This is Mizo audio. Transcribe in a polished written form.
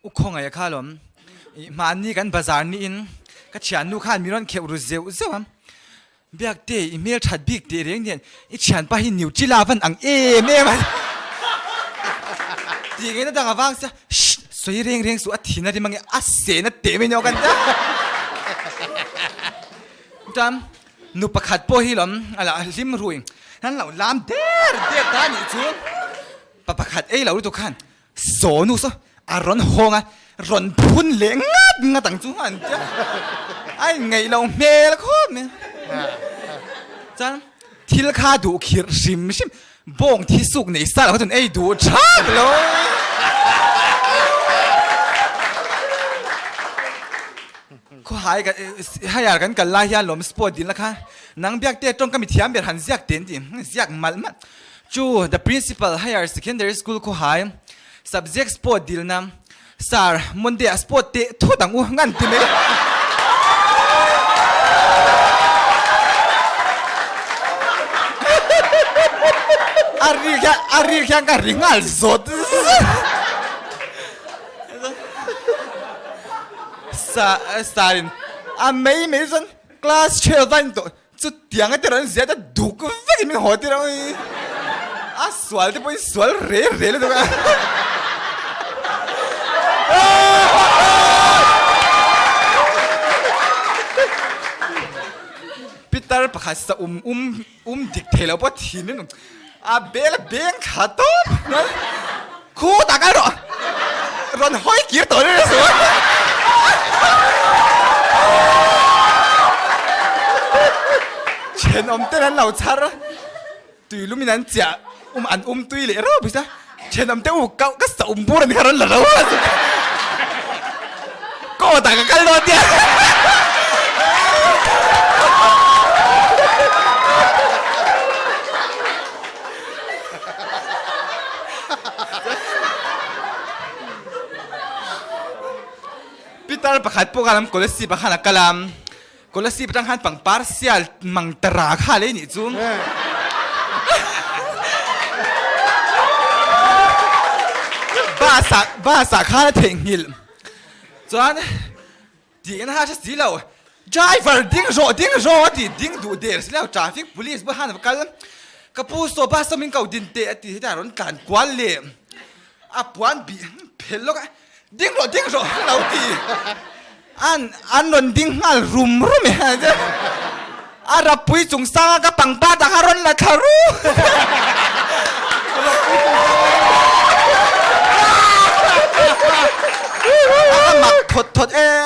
U khawngaih a kha lawm. I mahni kan bazar niin ka thiannu khan min rawn kheuh ru zeuh zeuh a. Biakte i hmel that bik teh reng nen i thianpa hi Nutella van ang em em a tih ngaihna dang avang sia shh sawi reng reng suh a thin a rim ange a sehna teh mai nia aw kan tia. Chuan nu pakhat pawh hi lawm a la hlim rui an lo lam der der ta anih chu pa pakhat ei lo lutuk khan Saw nu saw a rawn hawng a, rawn phun leh ngat ngat ang chu an tia. A inngaih loh hmel khawp mai. Chuan thil kha duh khirh hrim hrim, bawng thi suk nei sa lo kha chuan ei duh thak lo. Khawhai kan haiar kan kal lai hian lawm sport dilna kha nang biak te tawngka mithiam ber han ziak te an ti, ziak malh malh. Chu The Principal Higher Secondary School Khawhai Subject Sport dilna Sir Monday ah sport teh thut ang u ngan ti mai. A ri khian a ri khian ka ri nghal zawt zawt. Sir sir in a mei mei chuan class 12 a in tawh Chutiang a ti rawn ziat a duk vek in min haw tir ang i a sual te pawhin sual re re lutuk a. Pitar pakhat sa um um um dik thei lo pawh thin in a bel a beng thla tawp khu tak a rawh rawn hawi kir tawh reng reng suh thenawm ten an lo chhar tui lum in an chiah um an um tui leh reuh pawisa thenawm te u ka ka sa um bur ani kha rawn la reuh a ka aw tak ka kal dawn tia. Pitar pakhat pawh khan Kolasib ah khan a kal a, Kolasib atang khan pangpar sial mang tara kha a lei nih chu. Bus ah bus ah khan a theihnghilh chuan Tih in a hre si lo. Driver ding rawh ding rawh a ti ding duh der si lo. Traffic police pawh khan a va kal. Ka pu saw bus saw min ko din teh a ti heta rawn tlan kual leh a puan bih phel lawk a ding rawh ding rawh a lo ti. An an rawn ding nghal rum rum e. A rapui chung sang a ka pangpar tak a rawn la thla ru. A mak thawt thawt e.